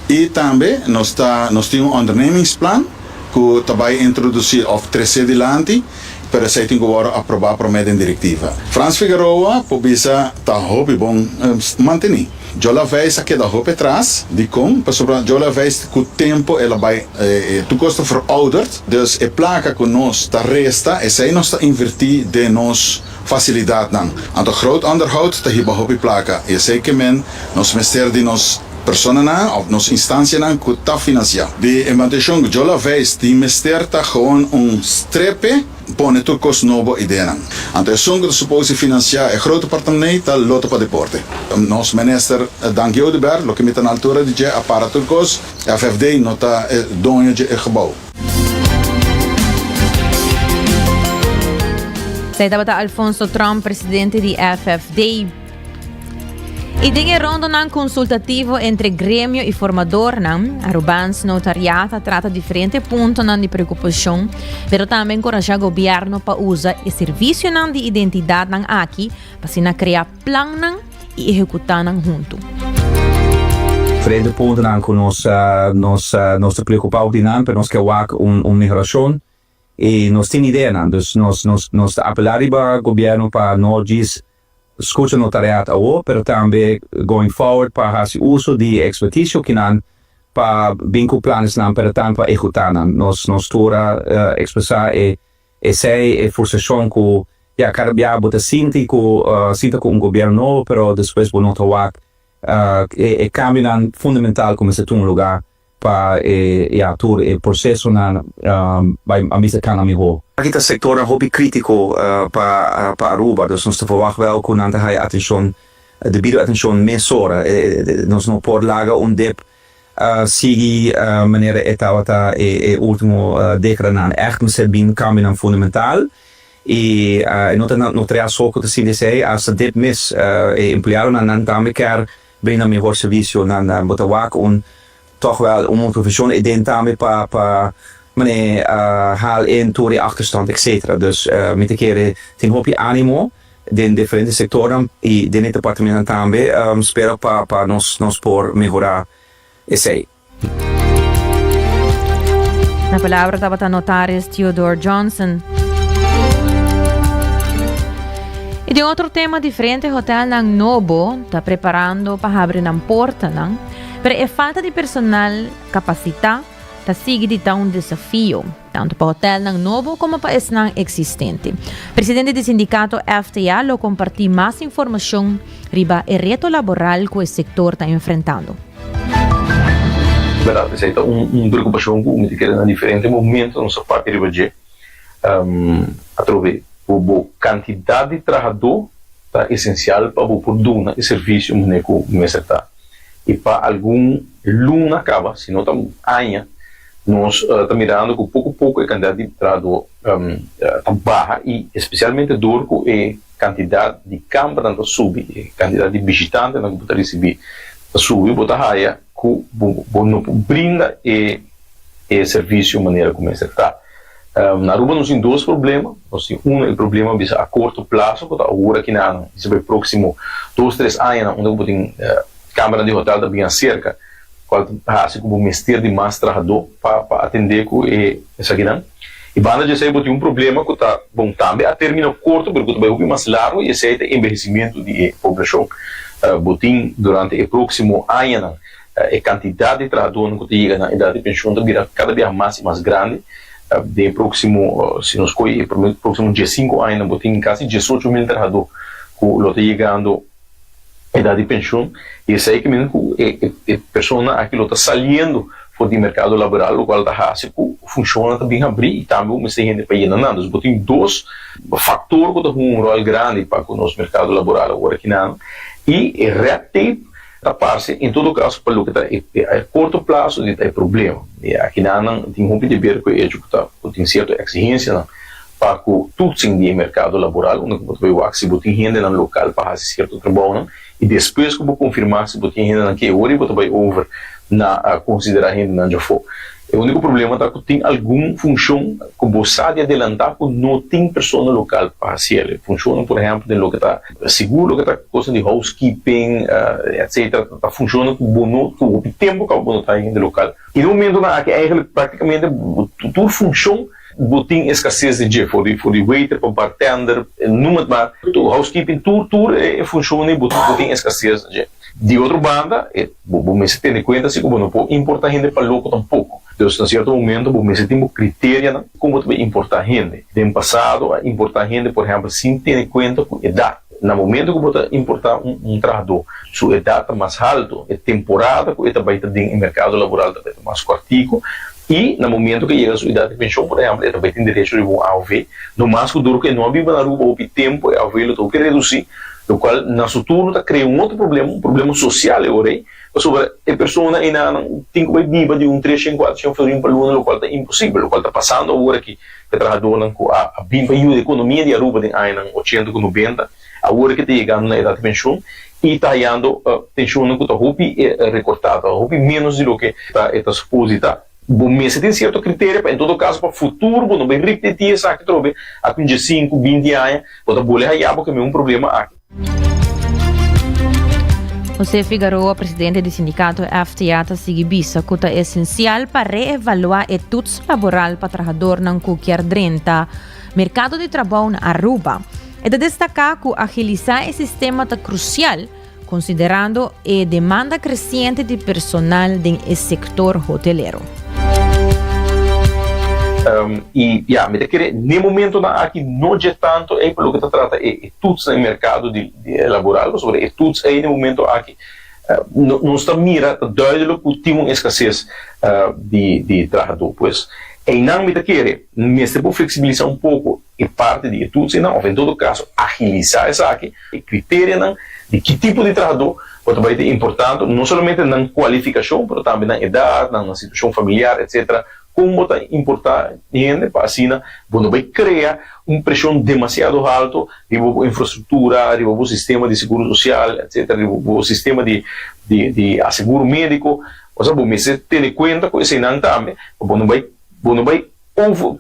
i tambe nos ta nos tin un ondernemingsplan ku ta bai introdusí òf tresé dilanti, pero esei tin ku wòrdu aprobá promé den direktiva. Frans Figaroa por bisa ta hopi bon mantení. Jola Veis a keda hopi atras. Dikon? Pasobra Jola Veis ku tempu el a bai tur kos ta verouderd, dus e plaka ku nos ta resta esei nos ta invertí den nos fasilidatnan. Anto groot onderhoud ta hiba hopi plaka i esei ke men nos mester di nos personanan òf nos instansianan ku ta finansiá. Di e mantenshon ku Jola Veis tin mester ta gewoon un strepe. Pone tur kos nobo ideanan. Anto esun ku ta supos di finansiá e grote portemnee ta Lotto pa Deporte. Nos minister Dangui Oduber, loke mi ta na altura di dje, a para tur kos. FFD no ta e doño dje e gebou. Esei tabata Alfonso Tromp, presidente di FFD. I den e rondonan konsultativo entre gremio i formadornan, Arubaans Notariaat a trata diferente puntonan di preokupashon, pero tambe enkorashá gobièrnu pa usa e servisionan di identidatnan aki pa asina krea plannan i ehekutá nan huntu. Diferente puntonan ku nos nos nos ta preokupá di nan, pero nos ke wak un un mehorashon i nos tin ideanan. Dus nos nos nos ta apelá riba gobièrnu pa no djis Scucha notariaat awo, pero tambe going forward pa haci uso di e experticio kinan pa bin cu planesnan pero tambe pa ehecuta nan. Nos nos tur a expresa e esey, e frustracion cu ya cada bia bo ta sinti cu sinta cu un gobierno nobo pero despues bo no ta wak e cambionan fundamental cu mester tuma lugar Pa e ya tur e procesonan bai a mester cana miho. Aki ta sectornan hopi critico pa pa Aruba, dus nos ta verwacht wel cu nan ta haya atencion, debido atencion mesora. Nos no por laga un dip sigui manera e tabata e ultimo decadanan. Echt mester bin cambionan fundamental y no ta no trea so cu ta sinti esey, hasta dip mes e empleadonan nan tambe kier Brinda mihor servicio nan bo ta wak un toch wel un motivacion e den tambe pa pa mane haal in tur e achterstand etc. Dus mi ta kere tin hopi animo den diferente sectornan y den e departamentonan tambe spera pa pa nos nos por mehora esey. Na palabra tabata notaris Theodore Johnson. Y den otro tema diferente hotelnan nobo ta preparando pa habri nan portanan, pero e falta di personal capacita ta sigui di ta un desafio, tanto pa hotelnan nobo como pa esnan existente. Presidente di sindicato FTA lo comparti mas informacion riba e reto laboral cu e sector ta enfrentando. Berdad, esei ta un preocupacion cu mi ta kere na diferente momento nos a papia riba dje. Atrobe ku bo kantidat di trahadó ta esensial pa bo por duna e servisio manera ku mester ta. I pa algun luna kaba, si no ta aña, nos ta mirando ku poko poko e kantidat di trahadó ta baha i espesialmente dor ku e kantidat di kambernan ta subi, e kantidat di bishitantenan ku bo ta risibí ta subi, bo ta haya ku bo no por brinda e e servisio manera ku mester ta. Na Aruba nos tin dos problema, nos tin uno e problema bisa a korto plaso ku ta awor aki nan bisa pa e próksimo dos tres añanan unda ku bo tin kambernan di hotel ta bin aserka kual ta hasi ku bo mester di mas trahadó pa pa atendé ku e esakinan. I banda di esei bo tin un problema ku ta bon tambe a término korto pero ku ta bai hopi mas largu i esei ta enbehesimentu di e poblashon. Bo tin durante e próksimo añanan E kantidat di trahadónan ku ta yega na edat di penshon ta bira kada biaha mas i mas grandi. Den e próksimo, si nos kohe e próksimo diesinku añanan bo tin kasi diesocho mil trahadó ku lo ta yegando edat di penshon i esei ke mira ku e personanan aki lo ta saliendo for di merkado laboral lokual ta hasi ku funshonnan ta bin habrí i tambe bo mester hende pa yena nan. Dus bo tin dos faktor ku ta hunga un ròl grandi pa ku nos merkado laboral awor akinan i e red tape Ta parse en todo caso pa loke ta e a corto plazo di ta e problema. E akinanan tin hopi di ber cu e hecho cu ta cu tin cierto exigencianan pa cu toetsing di e mercado laboral unda cu bo ta bay wak si bo tin hendenan local pa haci cierto trabounan y despues cu bo confirma si bo tin hendenan ke ora bo ta bay over na considera hendenan djafo. E unico problema ta cu tin algun funcion cu bo sa di adelanta cu no tin persona local pa haci el. E funcionnan por ehempel den loke ta sigur loke ta cosnan di housekeeping etcetera ta funcionnan cu bo no cu hopi tempo caba bo no ta hende local. Y den momentonan aki eigenlijk practicamente tur funcion bo tin escasez di dje for di for di waiter pa bartender noem het maar housekeeping tur tur e funcionnan bo tin escasez di dje. Di otro banda, e bo bo mester tene kuenta si ku bo no por importá hende pa loko tampoko. Dus na sierto momento bo mester tin bo kriterianan kon bo ta bai importá hende. Den pasado a importá hende por ehèmpel sin tene kuenta ku edat. Na momento ku bo ta importá un un trahadó su edat ta mas haltu, e temporada ku e ta bai ta den e merkado laboral ta bai ta mas kòrtiku i na momento ku e yega su edat di penshon por ehèmpel e ta bai tin derecho riba un AOV. No mas ku dor ku e no a biba na Aruba hopi tempu e AOV lo ta hopi redusí. Locual na su turno ta crea un otro problema, un problema social e ora ei, pasobra e persona einanan tin cu bay biba di un treshen, cuatershen florin pa luna, locual ta imposibel, locual ta pasando awor aki cu e trahadornan cu a a bin pa yuda economia di Aruba den añanan ochenta cu nobenta, awor aki ta yegando na edad di pensioen y ta hayando pensioennan cu ta hopi recorta, ta hopi menos di loke ta e ta supos di ta. Bo mester tin sierto kriterio pa en todo kaso pa futuro bo no bai ripití esaki atrobe aki un diesinku, binti aña bo ta bole haya bo ke un problema aki. José Figaroa, presidente di sindikato FTA ta sigui bisa ku ta esensial pa reevaluá e toets laboral pa trahadornan ku kier drenta merkado di trabou na Aruba. E ta destaká ku agilisá e sistema ta krusial Considerando e demanda creciente di personal den e sector hotelero. Y ya, mi ta kere n'e momentonan aki no dje tanto ey pa loke ta trata e toets na e mercado di laboral, pasobra e toets ey n'e momento aki nos ta mira ta duidelijk cu tin un escasez di trahador. Pues eynan mi ta kere mester por flexibilisa un poco e parti di e toetsinan of en todo caso agilisa esaki, e criterianan di ki tipo di trahadó bo ta bai ta importante, no solamente nan cualificacion pero tambe nan edad, nan situacion familiar etc. Con bo ta importa hende pa asina bo no bai crea un presion demasiado halto riba bo infrastructura, riba bo sistema di seguro social etc. Riba bo sistema di di aseguro medico, osea bo mester tene cuenta cu eseinan tambe pa bo no bai bo no bai over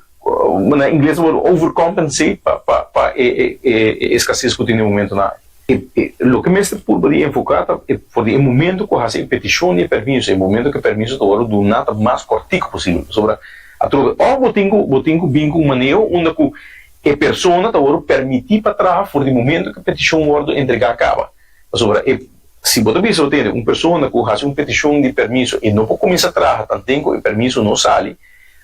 na ingles ta wòrdu overcompensate pa pa pa e e e escases ku tin den momentonan aki. E e loke mester purba di enfoká ta e for di e momento ku hasi e petishon di e permiso, e momento ku e permiso ta wòrdu duná ta mas kòrtiku posibel pasobra. Atrobe òf bo tin ku bo tin ku bin ku un maneho unda ku e persona ta wòrdu permití pa traha for di momento ku e petishon wòrdu entregá kaba. Pasobra e si bo ta bisa bo tende un persona ku hasi un petishon di permiso i no por kuminsá traha tanten ku e permiso no sali,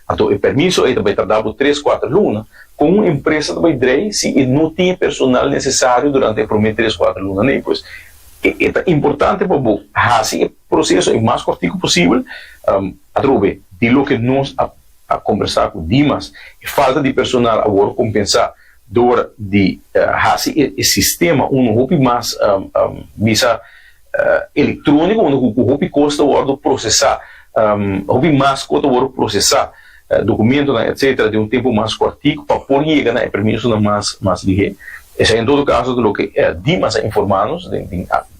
anto e permiso ei ta bai tarda bo tres kuater luna. Kon un empresa ta bai drei si e no tin e personal nesesario durante e promé tres kuater lunanan ei? Pues e ta importante pa bo hasi e proseso e mas kòrtiku posibel. Atrobe di loke nos a a kombersá ku Dimas, e falta di personal a wòrdu kompensá dor di hasi e sistema unu hopi mas bisa elektróniko, unda ku hopi kos ta wòrdu prosesá, hopi mas kos ta wòrdu prosesá, dokumentonan etsetera den un tempu mas kòrtiku pa por yega na e permisonan mas mas lihé. Esei en todo kaso ta loke Dimas a informá nos den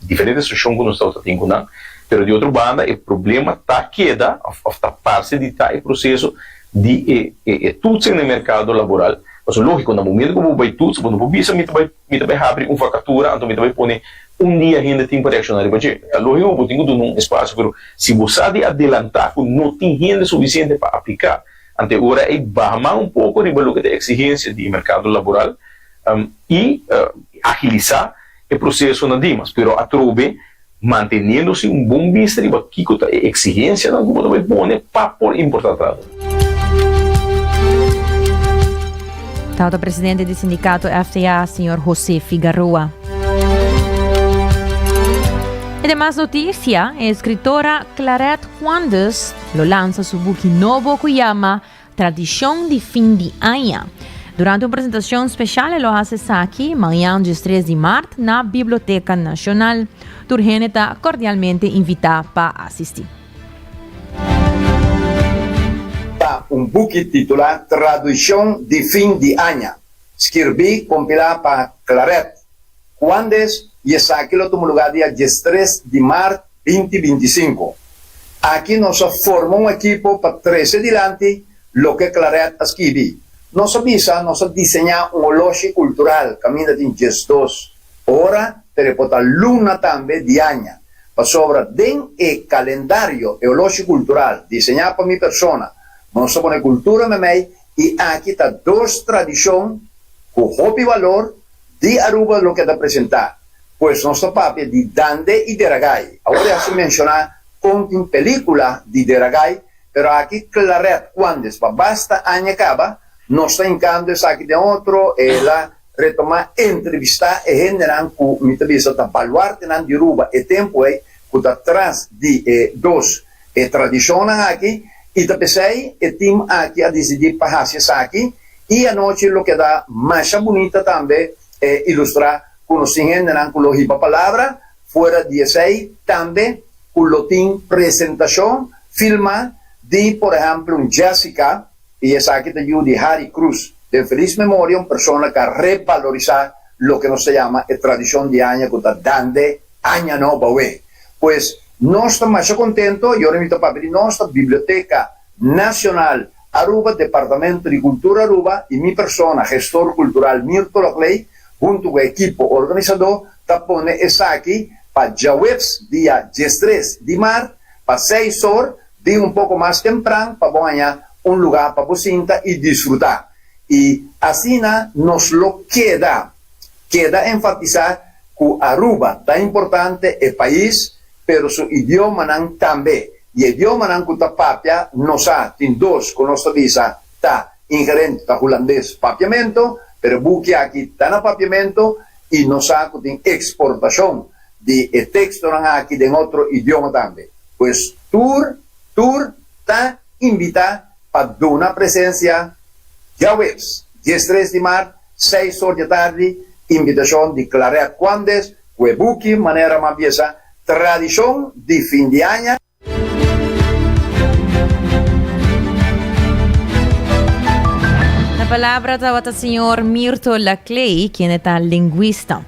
diferente seshon ku nos tabata tin ku nan. Pero di otro banda e problema ta keda òf ta parse di ta e proseso di e e toetsing den merkado laboral. Pasobra lógiko, na momento ku bo bai toets, bo no por bisa mi ta bai mi ta bai habri un vakatura anto mi ta bai pone un dia hende tin pa reakshoná riba dje. Ta lógiko ku bo tin ku duna un espasio, pero si bo sa di adelantá ku no tin hende sufisiente pa apliká, anto e ora ei baha man un poko riba loke ta e eksigensia di e merkado laboral i agilisá e proseso na Dimas. Pero atrobe Manteniendo si un bon bista riba kiko ta e eksigensianan ku bo ta bai pone pa por importá trado. Tabata presidente di sindicato FTA, señor José Figaroa. E demas noticia, e escritora Claret Juandes lo lansa su buki nobo cu yama Tradicion di fin di aña. Durante un presentacion special e lo haci esaki mañan diestres di maart na Biblioteca Nacional. Tur hende ta cordialmente invita pa asisti. Ta un buki titulá Traduccion di fin di aña, skirbí kompilá pa Claret Juandes i esaki lo tuma lugá dia diestres di maart binti 25. Aki nos a forma un ekipo pa trese dilanti loke Claret a skibi. Nos a bisa nos a diseñá un oloshi kultural kaminda tin 12 ora, pero e por ta luna tambe di aña, pasobra den e kalendario e oloshi kultural diseñá pa mi persona nos ta pone kultura meimei i aki ta dos tradishon ku hopi balor di Aruba loke ta presentá. Pues nos ta papia di Dande i Deragai. Awor ya se menshoná kon tin pelíkula di Deragai, pero aki Claret Cuandes pa basta aña kaba nos ta hinkando esaki den otro, el a retomá entrevistá e hendenan ku mi ta bisa ta baluartenan di Aruba e tempu ei ku ta tras di e dos e tradishonnan aki i ta p'esei e tim aki a disidí pa hasi esaki i anochi lo keda masha bunita tambe e ilustrá ku nos tin hendenan ku lo hiba palabra, fuera di esei tambe ku lo tin presentashon filmá di por ehèmpel un Jessica, i esaki ta yu di Harry Cruz, den felis memoria, un persona ku a rebalorisá loke nos ta yama e tradishon di aña ku ta dande aña nobo awe. Pues nos ta masha kontento i ora mi ta papia di nos ta Biblioteka Nacional Aruba, Departamento di Cultura Aruba y mi persona, gestor cultural Mirto Locley, hunto cu e ekipo organisador ta pone esaki pa djaweps dia 13 di maart pa seis or, bin un poco mas tempran pa bo haña un lugar pa bo sinta y disfruta. Y asina nos lo keda keda enfatisa cu Aruba ta importante e pais pero su idiomanan tambe. I e idiomanan ku ta papia no sa, tin dos ku nos ta bisa ta inherente, ta hulandes papiamento, pero e buki aki ta na papiamento i nos sa ku tin eksportashon di e tekstonan aki den otro idioma tambe. Pues tur tur ta invitá pa duna presensia djaweps 13 di mart seis or di atardi, invitashon di Claret Cuandes Ku e buki manera m'a biesa Tradishon di fin di aña. Na palabra tabata señor Mirto Laclay, kende ta lingüista.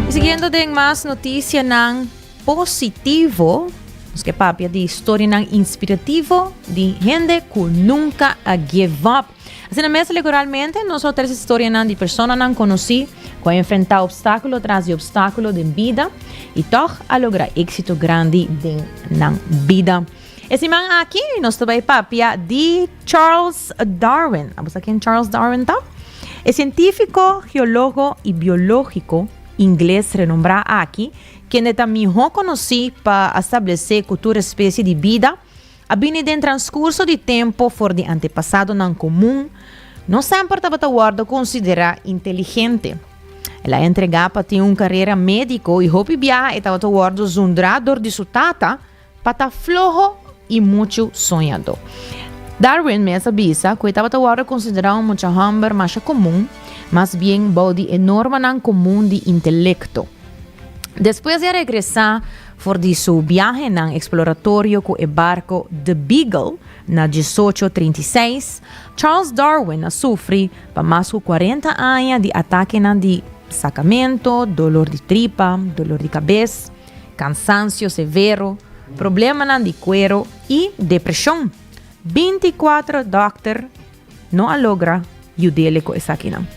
Y siguiendo den mas noticianan positivo, nos ke papia di historianan inspirativo di hende ku nunca a give up. Asina mes regularmente nos lo trece storianan di personanan conoci cu a enfrenta obstaculo tras di obstaculo den bida y tog a logra exito grandi den nan bida. E siman aki nos ta bay papia di Charles Darwin. Abo sa ken Charles Darwin ta? E cientifico, geologo y biologico ingles renombra aki, kende ta miho conoci pa a stablece cu tur especie di bida a bini den transcurso di tempo for di antepasadonan comun, no semper tabata wordo considera inteligente. El a entrega pa tin un carera medico y hopi biaha e tabata wordo zundra dor di su tata pa ta floho y muchu soñadó. Darwin mes a bisa cu e tabata wordo considera un mucha homber masha comun, mas bien bou di e normanan comun di intelecto. Despues di a regresa for di su biahenan exploratorio cu e barco The Beagle na 1836, Charles Darwin a sufri pa mas cu cuarenta aña di atakenan di sacamento, dolor di tripa, dolor di cabes, cansancio severo, problemanan di cuero y depresion. 24 dokter no a logra yud'ele cu esakinan.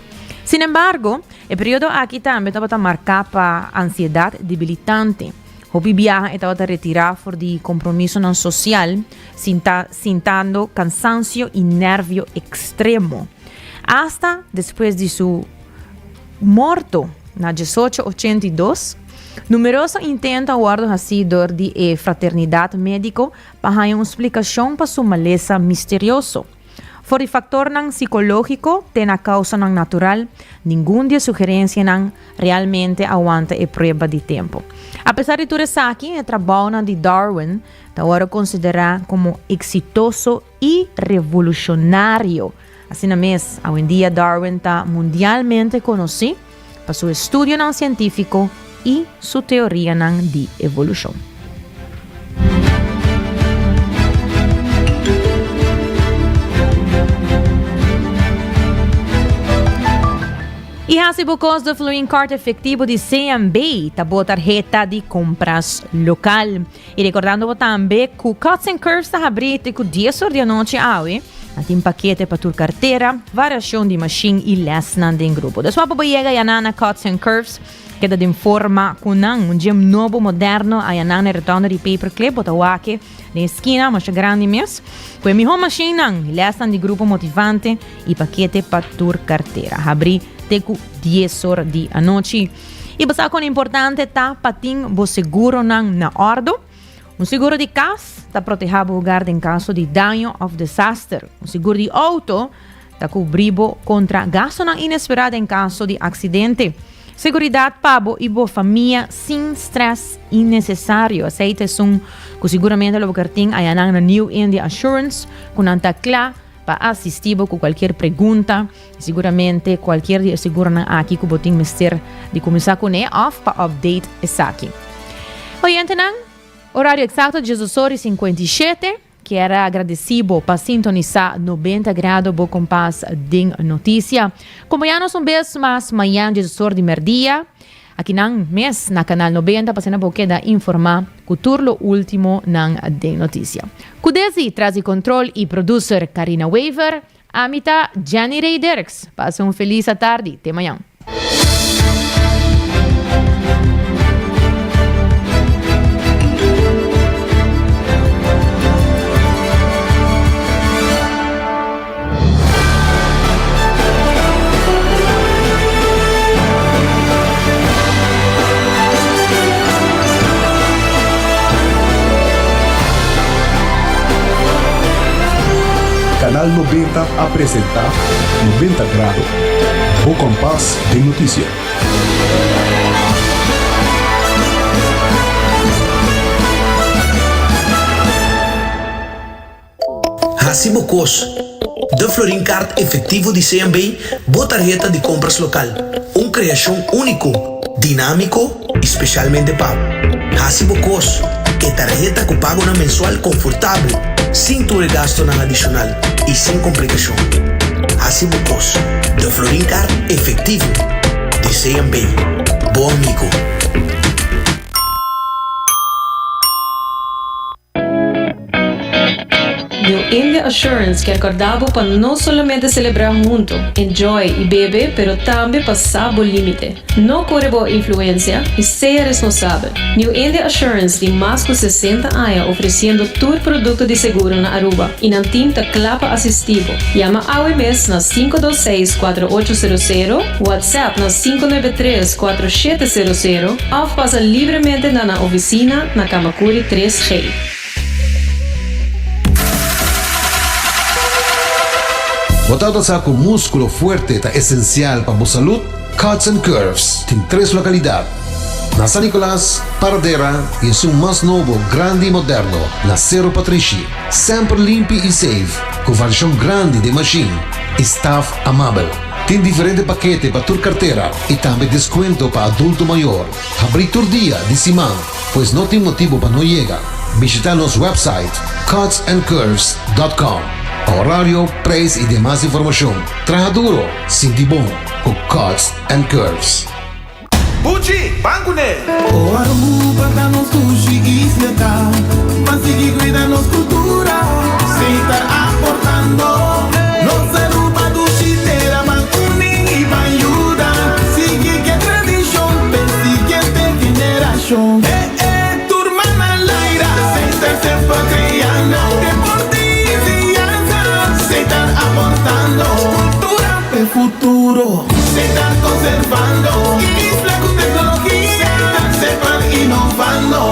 Sin embargo, e periodo aki tambe tabata marca pa ansiedad debilitante. Hopi biaha e tabata retira for di compromisonan social, sinta sintando cansancio y nervio extremo. Hasta despues di su morto na 1882, numeroso intento a wordo haci dor di e fraternidad medico pa haña un splikashon pa su malesa misterioso. For di faktornan sikológiko te na kausanan natural, ningun di e sugerensianan realmente a wanta e prueba di tempu. Apesar di tur esaki, e trabounan di Darwin ta wòrdu konsiderá komo eksitoso i revolushonario. Asina mes, awendia Darwin ta mundialmente konosí pa su estudionan sientífiko i su teorianan di evolushon. I hasi bo kos de Fluin Card efektivo di CMB ta bo tarheta di kompras lokal. I rekordando bo tambe ku Cuts and Curves ta habrí te ku dies or di anochi awe. Nan tin pakete pa tur kartera, variashon di mashin i lèsnan den grupo. Despues pa bo yega yaná na Cuts and Curves, keda den forma ku nan. Un gym nobo, moderno, ayaná na e rotonda di Paperclip. Bo ta wak den e skina masha grandi mes. Ku e mihó mashinnan, lèsnan di grupo motivante i pakete pa tur kartera. Habrí te ku dies or di anochi. I bo sa kon importante ta pa tin bo seguronan na òrdu? Un seguro di kas ta protehá bo hogar den kaso di daño òf desaster. Un seguro di outo ta kubrí bo kontra gastunan inesperá den kaso di aksidente. Seguridat pa bo i bo famia sin strès innesesario. Esei ta esun ku siguramente lo bo ker tin ayanan na New India Assurance ku nan ta kla pa asistí bo ku kualkier pregunta. Siguramente kualkier di e seguronan aki ku bo tin mester di kuminsá kuné òf pa update esaki. Oyentenan, orario eksakto diesdos ora i 57. Kier a agradesí bo pa sintonisá 90 Grado bo kompas den notisia. Kompañá nos un bes mas mañan diesdos or di mèrdia akinan mes na Kanal 90 pa asina bo keda informá ku tur lo último nan den notisia. Ku Desi tras di kontrol i producer Karina Wever, Ami ta Jenny Rey Dirks. Pasa un felis atardi. Te mañan. Canal 90 a presenta 90 Grado, bo kompas den notisia. Hasi bo kos. De Florin Card efectivo di CMB, bo tarheta di compras local. Un creacion unico, dinamico y specialmente pa bo. Hasi bo kos. E tarheta cu pagonan mensual confortabel, sin tur e gastonan adicional y sin complicacion. Hasi bo kos. De Florin Card efectivo di CMB. Bo amigo. New India. Assurance kier corda bo pa no solamente celebra hunto, enjoy y bebe pero tambe pa sa bo limite. No core bo influencia y sea responsabel. New India Assurance tin mas cu 60 aña ofreciendo tur producto di seguro na Aruba y nan team ta cla pa asisti bo. Yama awe mes na 526 4800, WhatsApp na 593 4700 of pasa libremente na nan oficina na Camacuri 3G. Bo tabata sa cu musculo fuerte ta esencial pa bo salud? Cuts and Curves tin tres localidad, na San Nicolas, Paradera y esun mas nobo, grandi y moderno na Cerro Patrishi. Semper limpi y safe, cu variacion grandi den machine y staff amabel. Tin diferente pakete pa tur cartera y tambe descuento pa adulto mayor. Habri tur dia di siman, pues no tin motibo pa no yega. Bishita nos website cutsandcurves.com pa horario, prijs y demas informacion. Traha duro, sinti bon cu Cuts and Curves. Buchi, ban kuné! O Aruba ta nos dushi isla ta ban sigui cuida nos cultura Seitar aportando nos Aruba dushi tera ban uni y ban yuda sigui ke tradicion p'e siguiente generacion Eh eh tur man al aire Seitar semper creando Deporte y enseñanza Seitar aportando Cultura p'e futuro. Setar conservando Isla cu tecnologia Semper innovando.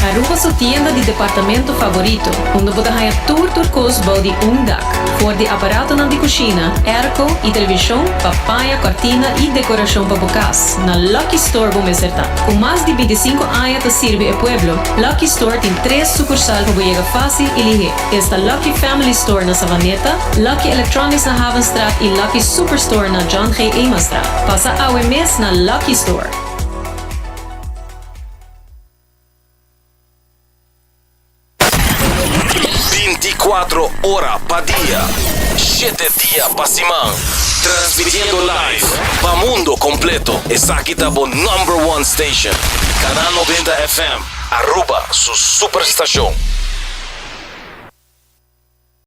Aruba su tienda di departamento favorito, unda bo ta haña tur tur cos bou di un dak. For di aparatonan di cushina, airco y television pa paña, cortina y decoracion pa bo cas, na Lucky Store bo mester ta. Cu mas di binticinco aña ta sirbi e pueblo, Lucky Store tin tres sucursal pa bo yega facil y lihe. Esta Lucky Family Store na Savaneta, Lucky Electronics na Havenstraat y Lucky Superstore na John G. Emastraat. Pasa awe mes na Lucky Store. Binticuatro ora pa dia, shete dia pa siman, transmitiendo live pa mundo completo. Esaki ta bo number one station, Canal 90 FM, Aruba su superstacion.